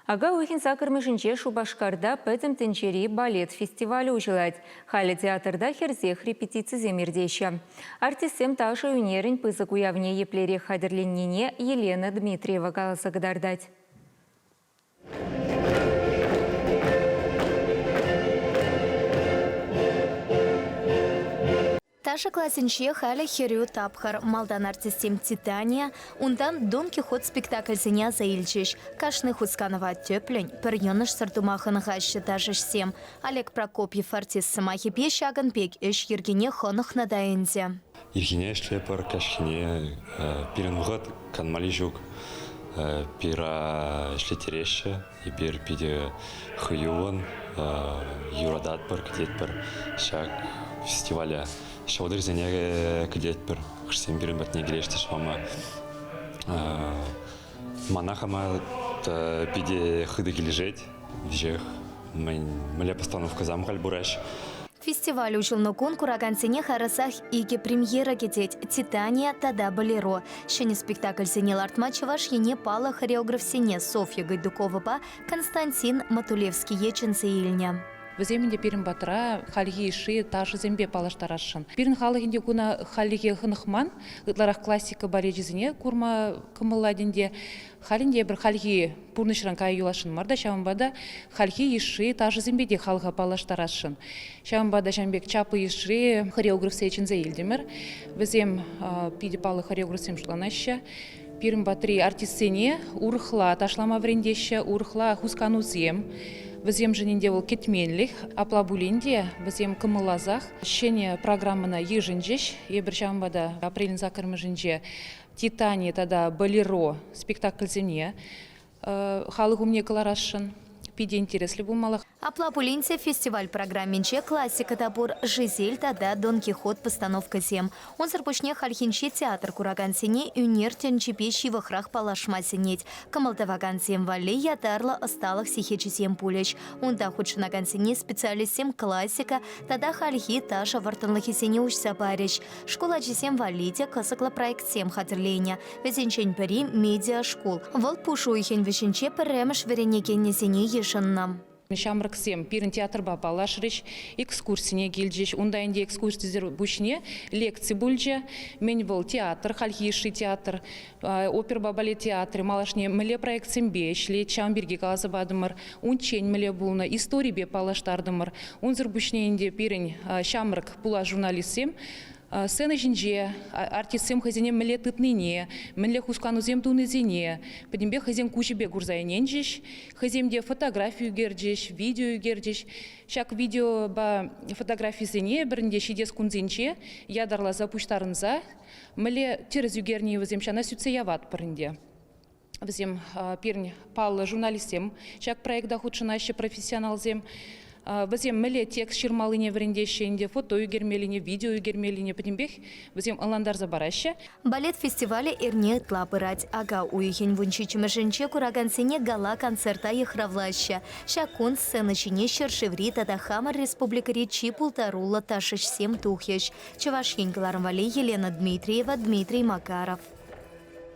Ака уйӑхӗн саккӑрмӗшӗнче Шупашкарта Пӗтӗм тӗнчери балет фестивалӗ уҫӑлать. Халӗ театрта хӗрсех репетицисем иртеҫҫӗ. Артистсем ташӑ ӳнерӗн пысӑк уявне еплерех хатӗрленнине Елена Дмитриева каласа кӑтартать. Ташӑ класӗнче халӗ хӗрӳ тапхӑр. Малтан артистсем «Титания», унтан «Дон Кихот» спектакльсене аса илчӗҫ. Кашни хусканӑва тӗплӗн, пӗр йӑнӑшсӑр тума хӑнӑхаҫҫӗ ташӑҫсем. Олег Прокопьев артист сӑмахӗпе ҫакӑн пек ӗҫ йӗркине хӑнӑхнӑ та ӗнтӗ. Ирхине ӗҫлетпӗр, каҫхине пирӗн вӑхӑт канмалли ҫук. Пира ӗҫлеттереҫҫӗ. Эпир питӗ хӑюллӑн юрататпӑр, кӗтетпӗр ҫак фестивале. Ҫӑлтӑрсене кӗтетпӗр. Хӑшсем пирӗн патне килеҫҫӗ шутлама. Мана хама питӗ хытӑ килӗшет. Веҫех мӗнле постановкӑсем халь пыраҫ. Фестиваль уҫӑлнӑ кун куракансене харӑсах икӗ премьера кӗтет: «Титания» тата «Болеро». Ҫӗнӗ спектакльсене лартма Чӑваш Ене паллӑ хореографсене Софья Гайдуковӑпа Константин Матулевские чӗнсе илнӗ. Вӗсем ӗнтӗ пирӗн патра хальхи йышши ташӑсемпе паллаштарасшӑн. Пирӗн халӑх ӗнтӗ куна хальлӗхе хӑнӑхман, ытларах классика балечӗсене курма кӑмӑллать ӗнтӗ. Халь ӗнтӗ эпир хальхи пурнӑҫран кая юласшӑн мар та, ҫавӑнпа та хальхи йышши ташӑсемпе те халӑха паллаштарасшӑн. Ҫавӑнпа та ҫавӑн пек чаплӑ йышши хореографсене чӗнсе илтӗмӗр. Вӗсем питӗ паллӑ хореографсем шутланаҫҫӗ. Пирӗн патри артистсене урӑхла ташлама вӗрентеҫҫӗ, урӑхла хусканусем. Вӗсемшӗн ӗнтӗ вӑл кӗтменлӗх. Апла пулин те вӗсем кӑмӑлласах ҫӗнӗ программӑна йышӑнчӗҫ. Эпир ҫавӑнпа та апрелӗн саккӑрмӗшӗнче «Титани» тата «Болеро» спектакльсене халӑх умне кӑларасшӑн. Питӗ интереслӗ пулмалла. Апла пулин те фестиваль программинче классика та пур, «Жизель» тата «Дон Кихот» постановкӑсем. Унсӑр пуҫне хальхинче театр куракансене ӳнер тӗнчипе ҫывӑхрах паллашма сӗнет. Кӑмӑл тӑвакансем валли ятарлӑ ӑсталӑх сехечӗсем пулӗҫ. Унта хутшӑнакансене специалистсем классика тата хальхи ташӑ вӑрттӑнлӑхӗсене уҫса парӗҫ. Шкул ачисем валли те кӑсӑклӑ проектсем хатӗрленӗ. Вӗсенчен пӗри – медиашкул. Вӑл пуш уйӑхӗн вӗҫӗнче пӗрремӗш вӗренекеннисене йышӑннӑ. Ҫамрӑксем пирӗн театрпа паллашрӗҫ, экскурсине килчӗҫ. Унта ӗнтӗ экскурсисӗр пуҫне лекци пулчӗ. Мӗн вӑл театр, хальхи йышши театр, оперӑпа балет театрӗ малашне мӗнле проектсемпе ӗҫлет, ҫавӑн пирки каласа патӑмӑр. Унччен мӗнле пулнӑ историпе паллаштартӑмӑр. Унсӑр пуҫне ӗнтӗ пирӗн ҫамрӑк пулас журналистсем сцена ҫинче артистсем хӑйсене мӗнле тытнине, мӗнле хусканусем тунисене пӗтӗмпех хӑйсен куҫӗпе курса ӗненчӗҫ. Хӑйсем те фотографи ӳкерчӗҫ, видео ӳкерчӗҫ. Ҫак видеопа фотографисене эпир ӗнтӗ ҫитес кунсенче ятарласа пуҫтарӑнса мӗнле тӗрӗс ӳкерни вӗсем ҫавна сӳтсе яватпӑр ӗнтӗ. Вӗсем пирӗн паллӑ журналистсем ҫак проекта хутшӑнаҫҫӗ, профессионалсем. Вӗсем мӗнле текст ҫырмаллине вӗрентеҫҫӗ ӗнтӗ, фото ӳкермеллине, видео ӳкермеллине пӗтӗмпех вӗсем ӑнлантарса параҫҫӗ. Балет фестивалӗ эрне ытла пырать. Ака уйӑхӗн вунҫиччӗмӗшӗнче куракансене гала-концерта йыхравлаҫҫӗ. Ҫак кун сцена ҫине ҫӗршыври тата хамӑр республикӑри чи пултаруллӑ ташӑҫсем тухӗҫ. Чӑваш Ен кӑларӑм валли Елена Дмитриева, Дмитрий Макаров.